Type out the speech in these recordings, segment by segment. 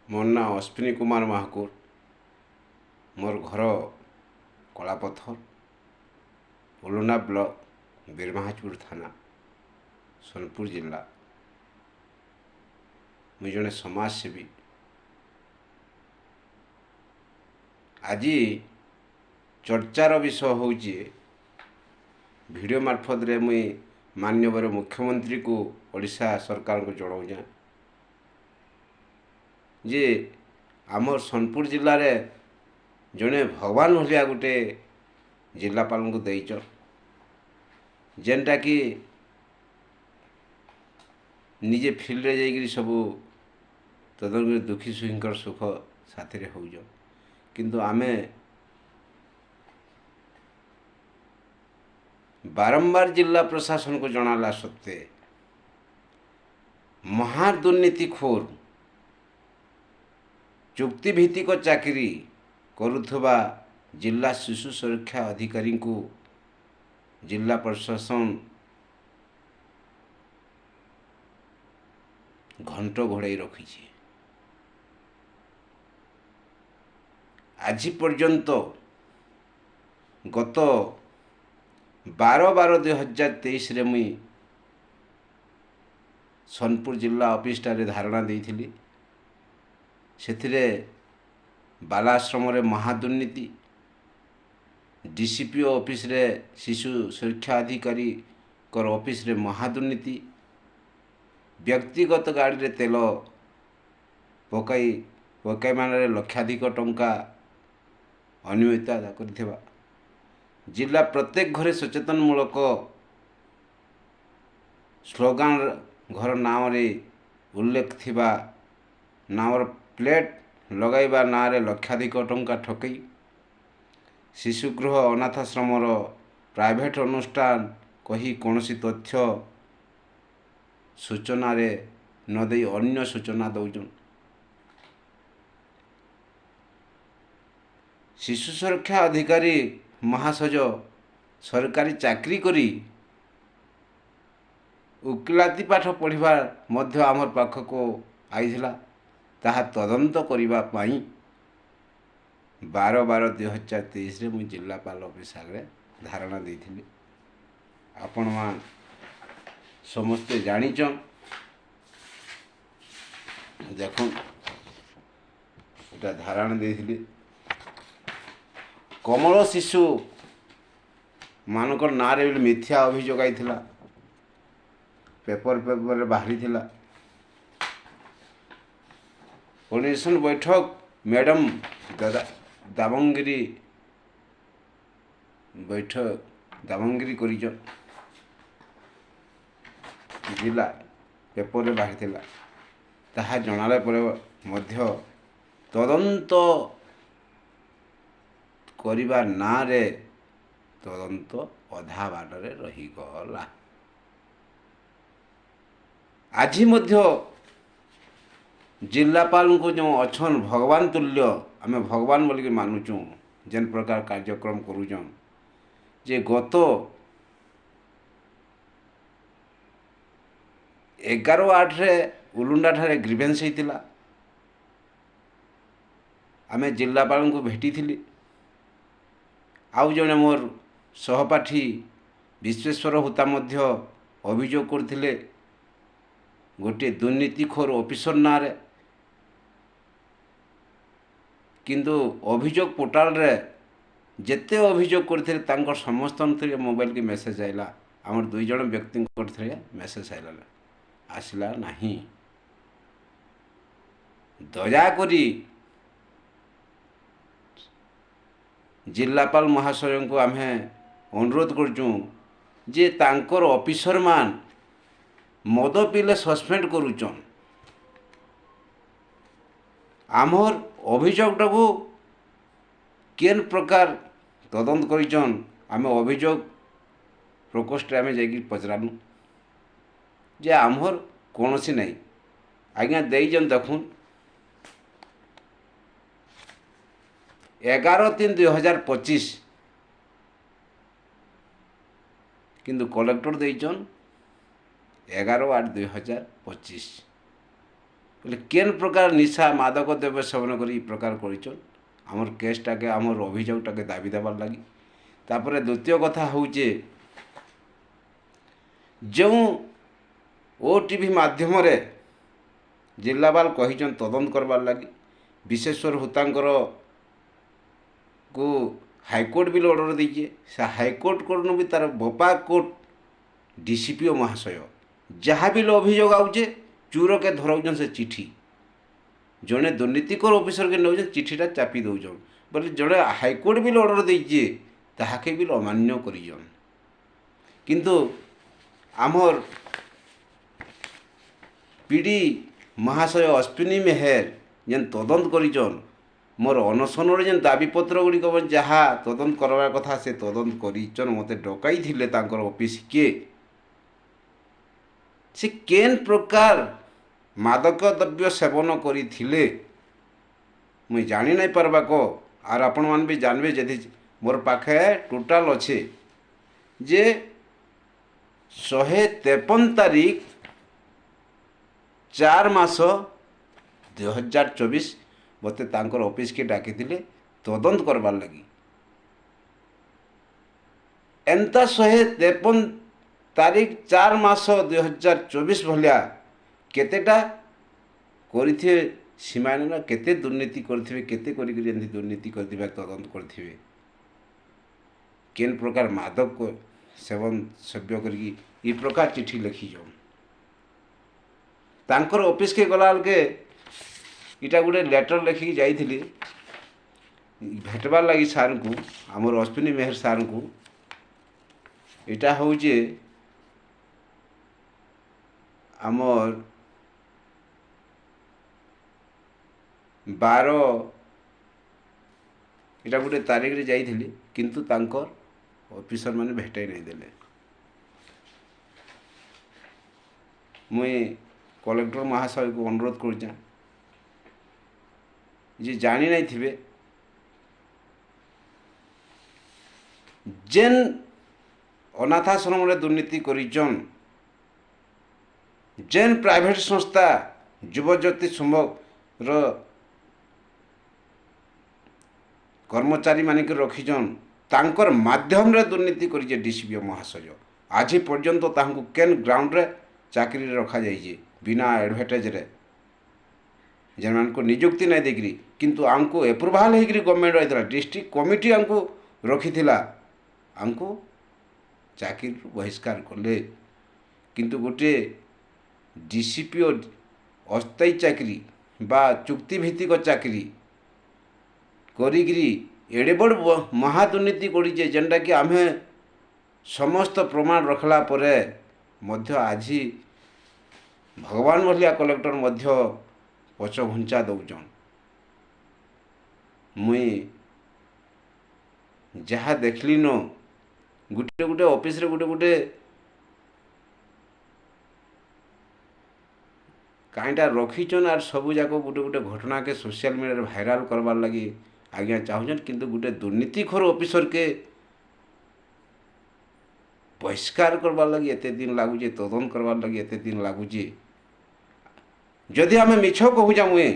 ମୋର୍ ନାଁ ଅଶ୍ଵିନୀ କୁମାର ମହାକୁର। ମୋର୍ ଘର କଳାପଥର, ଉଲୁଣ୍ଡା ବ୍ଲକ୍, ବୀରମହାରାଜପୁର ଥାନା, ସୋନପୁର ଜିଲ୍ଲା। ମୁଇଁ ଜଣେ ସମାଜସେବୀ। ଆଜି ଚର୍ଚ୍ଚାର ବିଷୟ ହେଉଛି, ଭିଡ଼ିଓ ମାର୍ଫତରେ ମୁଇଁ ମାନ୍ୟବର ମୁଖ୍ୟମନ୍ତ୍ରୀକୁ, ଓଡ଼ିଶା ସରକାରଙ୍କୁ ଜଣାଉଛେଁ ଯେ ଆମର୍ ସୋନପୁର ଜିଲ୍ଲାରେ ଜଣେ ଭଗବାନ ଭଳିଆ ଗୋଟେ ଜିଲ୍ଲାପାଳଙ୍କୁ ଦେଇଛ, ଯେନ୍ଟାକି ନିଜେ ଫିଲ୍ଡରେ ଯାଇକିରି ସବୁ ତଦନ୍ତ, ଦୁଃଖୀ ସୁଖୀଙ୍କର ସୁଖ ସାଥିରେ ହେଉଛନ୍। କିନ୍ତୁ ଆମେ ବାରମ୍ବାର ଜିଲ୍ଲା ପ୍ରଶାସନକୁ ଜଣାଲା ସତ୍ତ୍ୱେ ମହାଦୁର୍ନୀତିଖୋର, ଚୁକ୍ତିଭିତ୍ତିକ ଚାକିରି କରୁଥିବା ଜିଲ୍ଲା ଶିଶୁ ସୁରକ୍ଷା ଅଧିକାରୀଙ୍କୁ ଜିଲ୍ଲା ପ୍ରଶାସନ ଘଣ୍ଟ ଘୋଡ଼ାଇ ରଖିଛି। ଆଜି ପର୍ଯ୍ୟନ୍ତ ଗତ 12/12/2023ରେ ମୁଇଁ ସୋନପୁର ଜିଲ୍ଲା ଅଫିସଟାରେ ଧାରଣା ଦେଇଥିଲି। ସେଥିରେ ବାଲାଶ୍ରମରେ ମହାଦୁର୍ନୀତି, ଡିସିପିଓ ଅଫିସରେ, ଶିଶୁ ସୁରକ୍ଷା ଅଧିକାରୀଙ୍କର ଅଫିସରେ ମହାଦୁର୍ନୀତି, ବ୍ୟକ୍ତିଗତ ଗାଡ଼ିରେ ତେଲ ପକାଇ ପକାଇମାନରେ ଲକ୍ଷାଧିକ ଟଙ୍କା ଅନିୟମିତତା କରିଥିବା, ଜିଲ୍ଲା ପ୍ରତ୍ୟେକ ଘରେ ସଚେତନମୂଳକ ସ୍ଲୋଗାନ ଘର ନାମରେ ଉଲ୍ଲେଖ ଥିବା ନାମର ପ୍ଲେଟ୍ ଲଗାଇବା ନାଁରେ ଲକ୍ଷାଧିକ ଟଙ୍କା ଠକେଇ, ଶିଶୁଗୃହ ଅନାଥାଶ୍ରମର ପ୍ରାଇଭେଟ୍ ଅନୁଷ୍ଠାନ କହି କୌଣସି ତଥ୍ୟ ସୂଚନାରେ ନ ଦେଇ ଅନ୍ୟ ସୂଚନା ଦେଉଛନ୍, ଶିଶୁ ସୁରକ୍ଷା ଅଧିକାରୀ ମହାଶୟ ସରକାରୀ ଚାକିରି କରି ଓକିଲାତି ପାଠ ପଢ଼ିବା ମଧ୍ୟ ଆମର ପାଖକୁ ଆଇଥିଲା, ତାହା ତଦନ୍ତ କରିବା ପାଇଁ 12/12/2023ରେ ମୁଁ ଜିଲ୍ଲାପାଳ ଅଫିସ ଆଗରେ ଧାରଣା ଦେଇଥିଲି। ଆପଣମାନେ ସମସ୍ତେ ଜାଣିଛନ୍। ଦେଖୁନ୍, ଏଟା ଧାରଣା ଦେଇଥିଲି। କମଳ ଶିଶୁ ମାନଙ୍କର ନାଁରେ ବି ମିଥ୍ୟା ଅଭିଯୋଗ ଆଇଥିଲା, ପେପରରେ ବାହାରିଥିଲା। କୋର୍ଡିନେସନ୍ ବୈଠକ ମ୍ୟାଡ଼ାମ୍ ଦାଦା ଦାବଙ୍ଗିରି ବୈଠକ ଦାବଙ୍ଗିରି କରିଛନ୍, ଜିଲ୍ଲା ପେପରରେ ବାହାରିଥିଲା। ତାହା ଜଣାଲା ପରେ ମଧ୍ୟ ତଦନ୍ତ କରିବା ନାଁରେ ତଦନ୍ତ ଅଧା ବାଟରେ ରହିଗଲା। ଆଜି ମଧ୍ୟ ଜିଲ୍ଲାପାଳଙ୍କୁ ଯେଉଁ ଅଛନ୍ ଭଗବାନ ତୁଲ୍ୟ, ଆମେ ଭଗବାନ ବୋଲିକି ମାନୁଛୁଁ, ଯେନ୍ ପ୍ରକାର କାର୍ଯ୍ୟକ୍ରମ କରୁଛନ୍ ଯେ ଗତ 11/8ରେ ଉଲୁଣ୍ଡାଠାରେ ଗ୍ରିଭେନ୍ସ ହେଇଥିଲା। ଆମେ ଜିଲ୍ଲାପାଳଙ୍କୁ ଭେଟିଥିଲି। ଆଉ ଜଣେ ମୋର ସହପାଠୀ ବିଶ୍ୱେଶ୍ୱର ହୋତା ମଧ୍ୟ ଅଭିଯୋଗ କରିଥିଲେ ଗୋଟିଏ ଦୁର୍ନୀତିଖୋର ଅଫିସର ନାଁରେ। କିନ୍ତୁ ଅଭିଯୋଗ ପୋର୍ଟାଲରେ ଯେତେ ଅଭିଯୋଗ କରିଥିଲେ, ତାଙ୍କର ସମସ୍ତଙ୍କ ମୋବାଇଲକି ମେସେଜ ଆଇଲା, ଆମର ଦୁଇ ଜଣ ବ୍ୟକ୍ତିଙ୍କ ଥିରେ ମେସେଜ ଆଇଲା ଆସିଲା ନାହିଁ। ଦୟାକରି ଜିଲ୍ଲାପାଳ ମହାଶୟଙ୍କୁ ଆମେ ଅନୁରୋଧ କରୁଛୁଁ ଯେ ତାଙ୍କର ଅଫିସରମାନ ମଦ ପିଇଲେ ସସ୍ପେଣ୍ଡ କରୁଛନ୍, ଆମର୍ ଅଭିଯୋଗଟାକୁ କେନ୍ ପ୍ରକାର ତଦନ୍ତ କରିଛନ୍? ଆମେ ଅଭିଯୋଗ ପ୍ରକୋଷ୍ଠରେ ଆମେ ଯାଇକି ପଚରାଲୁ ଯେ ଆମର୍ କୌଣସି ନାହିଁ ଆଜ୍ଞା ଦେଇଛନ୍। ଦେଖୁନ୍, 11/3/2025, କିନ୍ତୁ କଲେକ୍ଟର ଦେଇଛନ୍ 11/8/2025। ବୋଲେ କେନ୍ ପ୍ରକାର ନିଶା ମାଦକ ଦ୍ରବ୍ୟ ସେବନ କରି ଇ ପ୍ରକାର କରିଛନ୍ ଆମର୍ କେସ୍ଟାକେ, ଆମର୍ ଅଭିଯୋଗଟାକେ ଦାବି ଦେବାର୍ ଲାଗି। ତାପରେ ଦ୍ୱିତୀୟ କଥା ହଉଛେ, ଯେଉଁ ଓଟିଭି ମାଧ୍ୟମରେ ଜିଲ୍ଲାପାଳ କହିଛନ୍ ତଦନ୍ତ କରବାର୍ ଲାଗି, ବିଶେଶ୍ୱର ହୋତାଙ୍କର କୁ ହାଇକୋର୍ଟ ବି ଅର୍ଡ଼ର ଦେଇଛେ। ସେ ହାଇକୋର୍ଟ କରନୁ ବି ତାର ବପା କୋର୍ଟ ଡିସିପିଓ ମହାଶୟ ଯାହା ବି ଅଭିଯୋଗ ଆଉଛେ ଚୁରକେ ଧରାଉଛନ୍, ସେ ଚିଠି ଜଣେ ଦୁର୍ନୀତିକର ଅଫିସରକେ ନେଉଛନ୍, ଚିଠିଟା ଚାପି ଦେଉଛନ୍। ବୋଲେ ଜଣେ ହାଇକୋର୍ଟ ବି ଅର୍ଡ଼ର ଦେଇଛେ, ତାହାକେ ବି ଅମାନ୍ୟ କରିଛନ୍। କିନ୍ତୁ ଆମର୍ ପିଡ଼ି ମହାଶୟ ଅଶ୍ବିନୀ ମେହେର ଯେନ୍ ତଦନ୍ତ କରିଛନ୍, ମୋର୍ ଅନଶନରେ ଯେନ୍ ଦାବିପତ୍ର ଗୁଡ଼ିକ ଯାହା ତଦନ୍ତ କରବାର କଥା ସେ ତଦନ୍ତ କରିଛନ୍। ମୋତେ ଡକାଇଥିଲେ ତାଙ୍କର ଅଫିସକେ। ସେ କେନ୍ ପ୍ରକାର ମାଦକ ଦ୍ରବ୍ୟ ସେବନ କରିଥିଲେ ମୁଇଁ ଜାଣି ନାଇଁ ପାରବାକ। ଆର୍ ଆପଣମାନେ ବି ଜାଣିବେ ଯଦି ମୋର୍ ପାଖେ ଟୋଟାଲ୍ ଅଛେ ଯେ 153 ତାରିଖ 4 ମାସ 2024 ମୋତେ ତାଙ୍କର ଅଫିସକେ ଡାକିଥିଲେ ତଦନ୍ତ କରବାର୍ ଲାଗି। ଏନ୍ତା 153 ତାରିଖ 4 ମାସ 2024 ଭଳିଆ କେତେଟା କରିଥିବେ ସୀମାନେ ନା, କେତେ ଦୁର୍ନୀତି କରିଥିବେ, କେତେ କରିକିରି ଏମିତି ଦୁର୍ନୀତି କରିଥିବା ତଦନ୍ତ କରିଥିବେ, କେନ୍ ପ୍ରକାର ମାଦକ ସେବନ ସେବ୍ୟ କରିକି ଇ ପ୍ରକାର ଚିଠି ଲେଖିଛନ୍। ତାଙ୍କର ଅଫିସକେ ଗଲା ବେଳକେ ଇଟା ଗୋଟେ ଲେଟର୍ ଲେଖିକି ଯାଇଥିଲି ଭେଟବାର୍ ଲାଗି ସାର୍ଙ୍କୁ, ଆମର ଅଶ୍ବିନୀ ମେହେର ସାର୍ଙ୍କୁ। ଏଇଟା ହଉଛେ ଆମର୍ 12, ଏଇଟା ଗୋଟେ ତାରିଖରେ ଯାଇଥିଲି, କିନ୍ତୁ ତାଙ୍କର ଅଫିସର ମାନେ ଭେଟାଇ ନାଇଁ ଦେଲେ। ମୁଇଁ କଲେକ୍ଟର ମହାଶୟକୁ ଅନୁରୋଧ କରୁଛେଁ ଯେ ଜାଣି ନାଇଁ ଥିବେ, ଯେନ୍ ଅନାଥାଶ୍ରମରେ ଦୁର୍ନୀତି କରିଛନ୍, ଯେନ୍ ପ୍ରାଇଭେଟ୍ ସଂସ୍ଥା ଯୁବଜ୍ୟୋତି ସଂଘର କର୍ମଚାରୀମାନଙ୍କୁ ରଖିଛନ୍, ତାଙ୍କର ମାଧ୍ୟମରେ ଦୁର୍ନୀତି କରିଛେ ଡିସିପିଓ ମହାଶୟ, ଆଜି ପର୍ଯ୍ୟନ୍ତ ତାହାଙ୍କୁ କେନ୍ ଗ୍ରାଉଣ୍ଡରେ ଚାକିରିରେ ରଖାଯାଇଛି ବିନା ଆଡ଼ଭର୍ଟାଇଜରେ, ଯେନ୍ମାନଙ୍କୁ ନିଯୁକ୍ତି ନାଇଁ ଦେଇକିରି, କିନ୍ତୁ ଆମକୁ ଏପ୍ରୁଭାଲ୍ ହେଇକିରି ଗଭର୍ଣ୍ଣମେଣ୍ଟ ରହିଥିଲା, ଡିଷ୍ଟ୍ରିକ୍ଟ କମିଟି ଆମକୁ ରଖିଥିଲା, ଆମକୁ ଚାକିରିରୁ ବହିଷ୍କାର କଲେ। କିନ୍ତୁ ଗୋଟିଏ ଡିସିପିଓ ଅସ୍ଥାୟୀ ଚାକିରି ବା ଚୁକ୍ତିଭିତ୍ତିକ ଚାକିରି କରିକିରି ଏଡ଼େ ବଡ଼ ମହାଦୁର୍ନୀତି କରିଛେ, ଯେନ୍ଟାକି ଆମେ ସମସ୍ତ ପ୍ରମାଣ ରଖିଲା ପରେ ମଧ୍ୟ ଆଜି ଭଗବାନ ଭଳିଆ କଲେକ୍ଟର ମଧ୍ୟ ପଛଘୁଞ୍ଚା ଦେଉଛନ୍। ମୁଇଁ ଯାହା ଦେଖିଲିନ, ଗୋଟେ ଗୋଟେ ଅଫିସରେ ଗୋଟେ ଗୋଟେ କାଇଁଟା ରଖିଛନ୍, ଆର୍ ସବୁଯାକ ଗୋଟେ ଗୋଟେ ଘଟଣାକେ ସୋସିଆଲ୍ ମିଡ଼ିଆରେ ଭାଇରାଲ୍ କରବାର୍ ଲାଗି ଆଜ୍ଞା ଚାହୁଁଛନ୍। କିନ୍ତୁ ଗୋଟେ ଦୁର୍ନୀତିଖୋର ଅଫିସରକେ ବହିଷ୍କାର କରବାର୍ ଲାଗି ଏତେ ଦିନ ଲାଗୁଛେ, ତଦନ୍ତ କରବାର୍ ଲାଗି ଏତେ ଦିନ ଲାଗୁଛେ। ଯଦି ଆମେ ମିଛ କହୁଛେ, ମୁଇଁ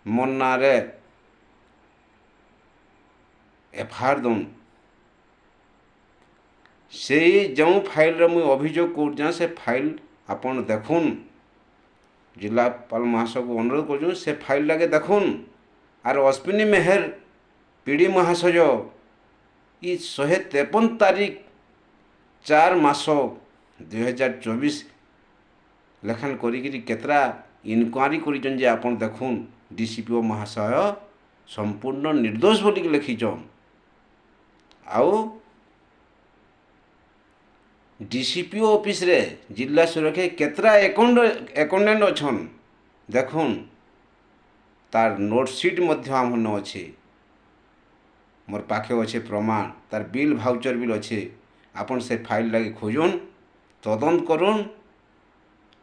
ମୋର୍ ନାଁରେ ଏଫଆଇଆର୍ ଦଉନ୍। ସେଇ ଯେଉଁ ଫାଇଲ୍ରେ ମୁଇଁ ଅଭିଯୋଗ କରୁଛେଁ, ସେ ଫାଇଲ୍ ଆପଣ ଦେଖୁନ୍। ଜିଲ୍ଲାପାଳ ମହାଶୟକୁ ଅନୁରୋଧ କରୁଛୁ, ସେ ଫାଇଲ୍ଟାକେ ଦେଖୁନ୍। ଆର୍ ଅଶ୍ବିନୀ ମେହେର ପିଡ଼ି ମହାଶୟ ଇ 153 ତାରିଖ 4 ମାସ 2024 ଲେଖାନ୍ କରିକିରି କେତେଟା ଇନକ୍ୱାରି କରିଛନ୍ ଯେ ଆପଣ ଦେଖୁନ୍, ଡିସିପିଓ ମହାଶୟ ସମ୍ପୂର୍ଣ୍ଣ ନିର୍ଦ୍ଦୋଷ ବୋଲିକି ଲେଖିଛନ୍। ଆଉ ଡିସିପିଓ ଅଫିସରେ ଜିଲ୍ଲା ସୁରକ୍ଷା କେତେଟା ଆକାଉଣ୍ଟାଣ୍ଟ ଅଛନ୍ ଦେଖୁନ୍, ତାର୍ ନୋଟ୍ ସିଟ୍ ମଧ୍ୟ ଆମର୍ନ ଅଛେ, ମୋର୍ ପାଖେ ଅଛେ ପ୍ରମାଣ, ତାର୍ ବିଲ୍ ଭାଉଚର୍ ବିଲ୍ ଅଛେ। ଆପଣ ସେ ଫାଇଲ୍ଟାକେ ଖୋଜୁନ୍, ତଦନ୍ତ କରୁନ୍।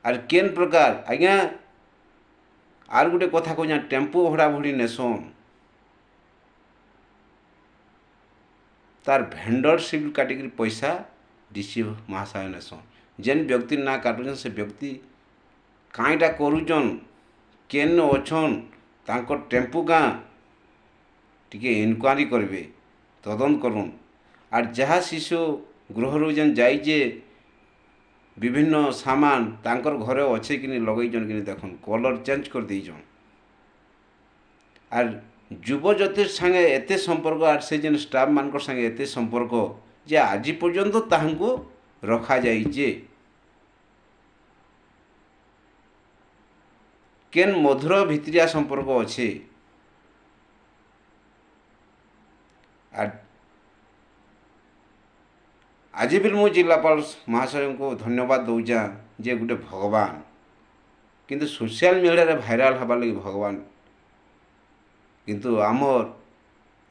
ଆର୍ କେନ୍ ପ୍ରକାର ଆଜ୍ଞା, ଆର୍ ଗୋଟେ କଥା କହୁଛେଁ, ଟେମ୍ପୋ ଭଡ଼ା ଭୁଡ଼ି ନେସନ୍, ତାର୍ ଭେଣ୍ଡର ସିଲ୍ କାଟିକିରି ପଇସା ଡିସି ମହାଶୟ ନେସନ୍। ଯେନ୍ ବ୍ୟକ୍ତି ନାଁ କାଟୁଛନ୍, ସେ ବ୍ୟକ୍ତି କାଇଁଟା କରୁଛନ୍, କେନ୍ ଅଛନ୍, ତାଙ୍କ ଟେମ୍ପୁ କାଁ, ଟିକେ ଇନକ୍ୱାରି କରିବେ, ତଦନ୍ତ କରୁନ୍। ଆର୍ ଯାହା ଶିଶୁ ଗୃହରୁ ଯେନ୍ ଯାଇଛେ ବିଭିନ୍ନ ସାମାନ, ତାଙ୍କର ଘରେ ଅଛେ କିନି, ଲଗେଇଛନ୍ କିନି ଦେଖୁନ୍, କଲର୍ ଚେଞ୍ଜ କରିଦେଇଛନ୍। ଆର୍ ଯୁବ ଜ୍ୟୋତିର୍ ସାଙ୍ଗେ ଏତେ ସମ୍ପର୍କ, ଆର୍ ସେ ଯେନ୍ ଷ୍ଟାଫ୍ମାନଙ୍କର ସାଙ୍ଗେ ଏତେ ସମ୍ପର୍କ ଯେ ଆଜି ପର୍ଯ୍ୟନ୍ତ ତାହାଙ୍କୁ ରଖାଯାଇଛେ। କେନ୍ ମଧୁର ଭିତିରିଆ ସମ୍ପର୍କ ଅଛେ। ଆର୍ ଆଜି ବି ମୁଁ ଜିଲ୍ଲାପାଳ ମହାଶୟଙ୍କୁ ଧନ୍ୟବାଦ ଦଉଛେଁ ଯେ ଗୋଟେ ଭଗବାନ, କିନ୍ତୁ ସୋସିଆଲ୍ ମିଡ଼ିଆରେ ଭାଇରାଲ୍ ହେବାର୍ ଲାଗି ଭଗବାନ, କିନ୍ତୁ ଆମର୍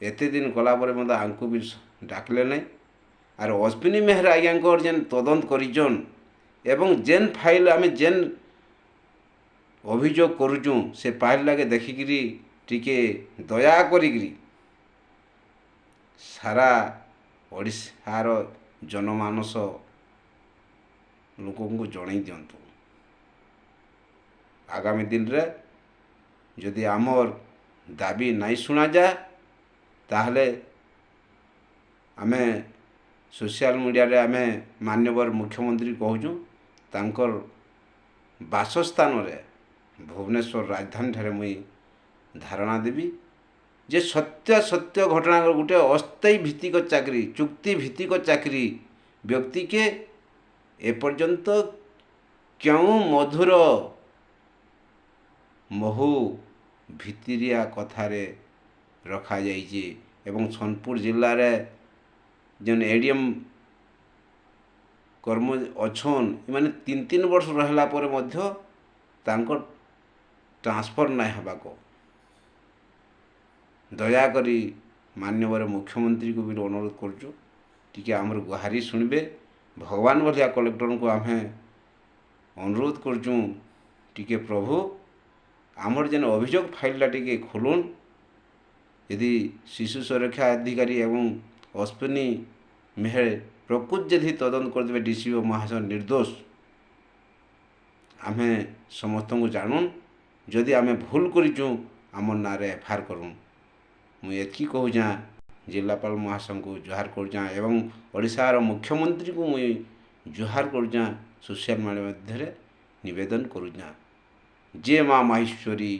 ଏତେ ଦିନ କଲା ପରେ ମଧ୍ୟ ଆଙ୍କୁ ବି ଡାକଲେ ନାଇଁ। ଆର୍ ଅଶ୍ବିନୀ ମେହେର ଆଜ୍ଞାଙ୍କର ଯେନ୍ ତଦନ୍ତ କରିଛନ୍ ଏବଂ ଯେନ୍ ଫାଇଲ୍ ଆମେ ଯେନ୍ ଅଭିଯୋଗ କରୁଛୁଁ, ସେ ଫାଇଲ୍ ଲାଗି ଦେଖିକିରି ଟିକେ ଦୟା କରିକିରି ସାରା ଓଡ଼ିଶାର ଜନମାନସ ଲୋକଙ୍କୁ ଜଣାଇ ଦିଅନ୍ତୁ। ଆଗାମୀ ଦିନରେ ଯଦି ଆମର୍ ଦାବି ନାଇଁ ଶୁଣାଯାଏ, ତାହେଲେ ଆମେ ସୋସିଆଲ୍ ମିଡ଼ିଆରେ ଆମେ ମାନ୍ୟବର ମୁଖ୍ୟମନ୍ତ୍ରୀ କହୁଛୁଁ, ତାଙ୍କର୍ ବାସସ୍ଥାନରେ ଭୁବନେଶ୍ୱର ରାଜଧାନୀଠାରେ ମୁଇଁ ଧାରଣା ଦେବି ଯେ ସତ୍ୟ ସତ୍ୟ ଘଟଣା, ଗୋଟେ ଅସ୍ଥାୟୀ ଭିତ୍ତିକ ଚାକିରି, ଚୁକ୍ତି ଭିତ୍ତିକ ଚାକିରି ବ୍ୟକ୍ତିକେ ଏପର୍ଯ୍ୟନ୍ତ କେଉଁ ମଧୁର ମହୁ ଭିତିରିଆ କଥାରେ ରଖାଯାଇଛି। ଏବଂ ସୋନପୁର ଜିଲ୍ଲାରେ ଯେନ୍ ଏ ଡ଼ି ଏମ୍ କର୍ମ ଅଛନ୍, ଏମାନେ 3 3 ବର୍ଷ ରହିଲା ପରେ ମଧ୍ୟ ତାଙ୍କର ଟ୍ରାନ୍ସଫର୍ ନାଇଁ ହେବାକୁ। ଦୟାକରି ମାନ୍ୟବର ମୁଖ୍ୟମନ୍ତ୍ରୀକୁ ବି ଅନୁରୋଧ କରୁଛୁ, ଟିକେ ଆମର ଗୁହାରି ଶୁଣିବେ। ଭଗବାନ ଭଳିଆ କଲେକ୍ଟରଙ୍କୁ ଆମେ ଅନୁରୋଧ କରୁଛୁଁ, ଟିକେ ପ୍ରଭୁ ଆମର ଯେନ୍ ଅଭିଯୋଗ ଫାଇଲ୍ଟା ଟିକେ ଖୋଲୁନ୍। ଯଦି ଶିଶୁ ସୁରକ୍ଷା ଅଧିକାରୀ ଏବଂ ଅଶ୍ବିନୀ ମେହେର ପ୍ରକୃତ ଯଦି ତଦନ୍ତ କରିଦେବେ, ଡି ସି ଓ ମହାଶୟ ନିର୍ଦ୍ଦୋଷ, ଆମେ ସମସ୍ତଙ୍କୁ ଜାଣୁନ୍। ଯଦି ଆମେ ଭୁଲ କରିଛୁଁ, ଆମର୍ ନାଁରେ ଏଫ୍ I R କରୁନ୍। ମୁଁ ଏତ୍କି କହୁଛେଁ, ଜିଲ୍ଲାପାଳ ମହାଶୟଙ୍କୁ ଜୁହାର କରୁଛେଁ ଏବଂ ଓଡ଼ିଶାର ମୁଖ୍ୟମନ୍ତ୍ରୀଙ୍କୁ ମୁଇଁ ଜୁହାର କରୁଛେଁ, ସୋସିଆଲ୍ ମିଡ଼ିଆ ମଧ୍ୟରେ ନିବେଦନ କରୁଛେଁ। ଜୟ ମା ମାହେଶ୍ୱରୀ।